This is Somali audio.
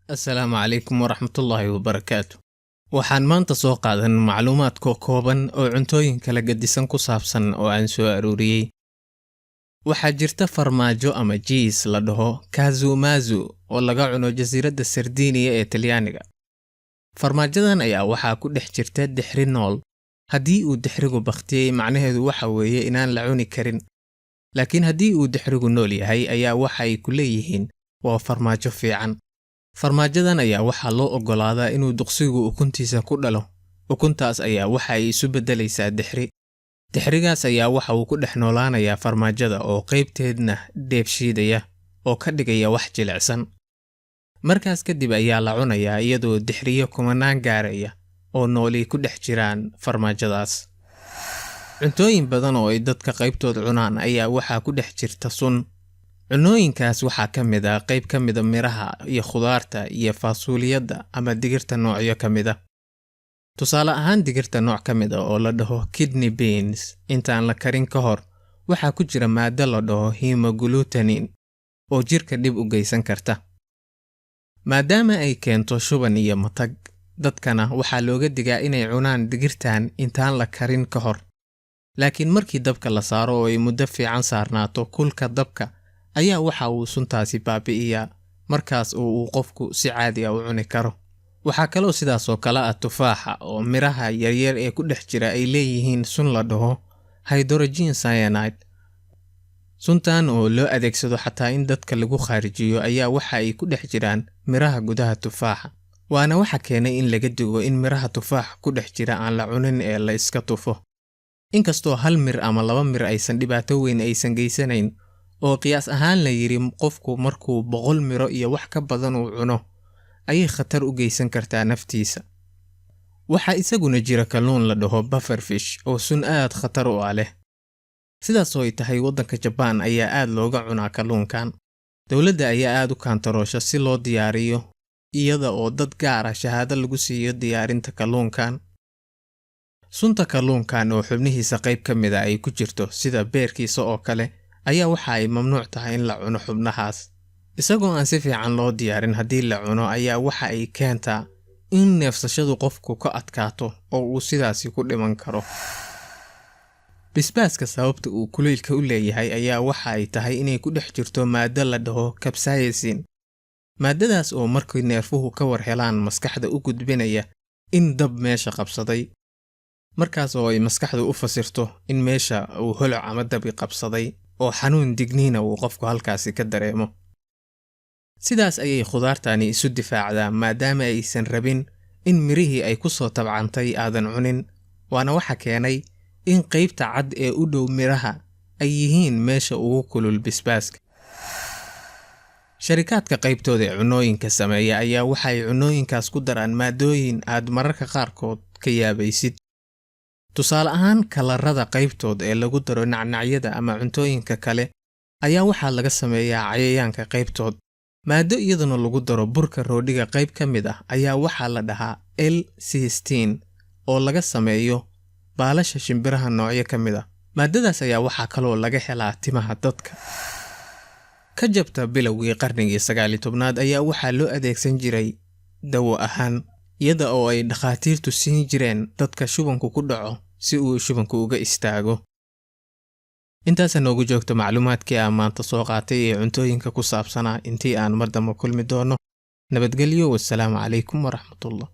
Asalaamu calaykum waraxmatullaahi wabarakaatu. Waxaan maanta soo qaadan macluumaad kooban oo cuntooyin kala gedisan ku saabsan oo aan soo aruuriyey. Waxaa jirta farmaajo ama cheese la dhaho Casu Marzu oo laga cuno jasiiradda Sardiiniya ee Talyaaniga. Farmaajadan ayaa waxaa ku dhex jirta dixri nool. Haddii uu dixrigu bakhtiyey, macnaheedu waxa weeye inaan la cuni karin. Laakiin haddii uu dixrigu nool yahay ayaa waxay ku leeyihiin waa farmaajo fiican. Farmaajadan ayaa waxaa loo oggolaadaa inuu duqsigu ukuntiisa ku dhalo. Ukuntaas ayaa waxa ay isu beddelaysaa dixri. Dixrigaas ayaa waxa uu ku dhex noolaanayaa farmaajada oo qaybteedna dheefshiidaya oo ka dhigaya wax jilicsan. Markaas kadib ayaa la cunayaa iyadoo dixriyo kumanaan gaaraya oo nooli ku dhex jiraan farmaajadaas. Cuntooyin badan oo ay dadka qaybtood cunaan ayaa waxaa ku dhex jirta sun. Cunooyinkaas waxaa ka mid ah qayb ka mida miraha iyo khudaarta iyo faasuuliyadda ama digirta noocyo ka mid ah. Tusaale ahaan, digirta nooc ka mid ah oo la dhaho kidney beans, intaan la karin ka hor waxaa ku jira maaddo la dhaho hemagglutinin oo jirka dhib u geysan karta. Maadaama ay keento shuban iyo matag, dadkana waxaa looga digaa inay cunaan digirtan intaan la karin ka hor. Laakiin markii dabka la saaro oo ay muddo fiican saarnaato, kulka dabka ayaa waxa uu suntaasi baabi'iyaa, markaas oo uu qofku si caadi ah u cuni karo. Waxaa kaloo sidaas oo kale ah tufaaxa oo miraha yaryar ee ku dhex jira ay leeyihiin sun la dhaho hydrogen cyanide. Suntan oo loo adeegsado xataa in dadka lagu khaarijiyo ayaa waxa ay ku dhex jiraan miraha gudaha tufaaxa. Waana waxa keenay in laga digo in miraha tufaaxa ku dhex jira aan la cunin ee la iska tufo. Inkastoo hal mir ama laba mir aysan dhibaato weyn aysan geysanayn, oo qiyaas ahaan la yidhi qofku markuu 100 miro iyo wax ka badan uu cuno ayay khatar u geysan kartaa naftiisa. Waxaa isaguna jira kalluun la dhaho pufferfish oo sun aad khatar u ah leh. Sidaas oo ay tahay, waddanka Jabaan ayaa aad looga cunaa kalluunkan. Dowladda ayaa aad u kaantaroosha si loo diyaariyo, iyada oo dad gaar ah shahaado lagu siiyo diyaarinta kalluunkan. Sunta kalluunkan oo xubnihiisa qayb ka mid ah ay ku jirto, sida beerkiisa oo kale, ayaa waxa ay mamnuuc tahay in la cuno xubnahaas. Isagoo aan si fiican loo diyaarin haddii la cuno ayaa waxa ay keentaa in neefsashadu qofku ka adkaato oo uu sidaasi ku dhiman karo. Basbaaska sababta uu kulaylka u leeyahay ayaa waxa ay tahay inay ku dhex jirto maaddo la dhaho capsaicin. Maaddadaas oo markay neerfuhu ka war helaan maskaxda u gudbinaya in dab meesha qabsaday. Markaas oo ay maskaxdu u fasirto in meesha uu holac ama dabi qabsaday oo xanuun digniina uu qofku halkaasi ka dareemo. Sidaas ayay khudaartani isu difaacdaa, maadaama aysan rabin in mirihii ay ku soo tabcantay aadan cunin, waana waxa keenay in qaybta cad ee u dhow miraha ay yihiin meesha ugu kulul basbaaska. Sharikaadka qaybtooda ee cunooyinka sameeya ayaa waxa ay cunooyinkaas ku daraan maadooyin aad mararka qaarkood ka yaabaysid. Tusaale ahaan, kalarada qaybtood ee lagu daro nacnacyada ama cuntooyinka kale ayaa waxaa laga sameeyaa cayayaanka qaybtood. Maaddo iyaduna lagu daro burka roodhiga qayb ka mid ah ayaa waxaa la dhahaa L-cysteine oo laga sameeyo baalasha shimbiraha noocyo ka mid ah. Maaddadaas ayaa waxaa kaloo laga helaa timaha dadka. Ka jabta bilowgii qarnigii 19aad ayaa waxaa loo adeegsan jiray dawo ahaan, iyada oo ay dhakhaatiirtu siin jireen dadka shubanku ku dhaco si uu shubanku uga istaago. Intaasa noogu joogto macluumaadkii aan maanta soo qaatay ee cuntooyinka ku saabsanaa. Intii aan mar dambe kulmi doono, nabadgelyo. Wasalaamu calaykum waraxmatullah.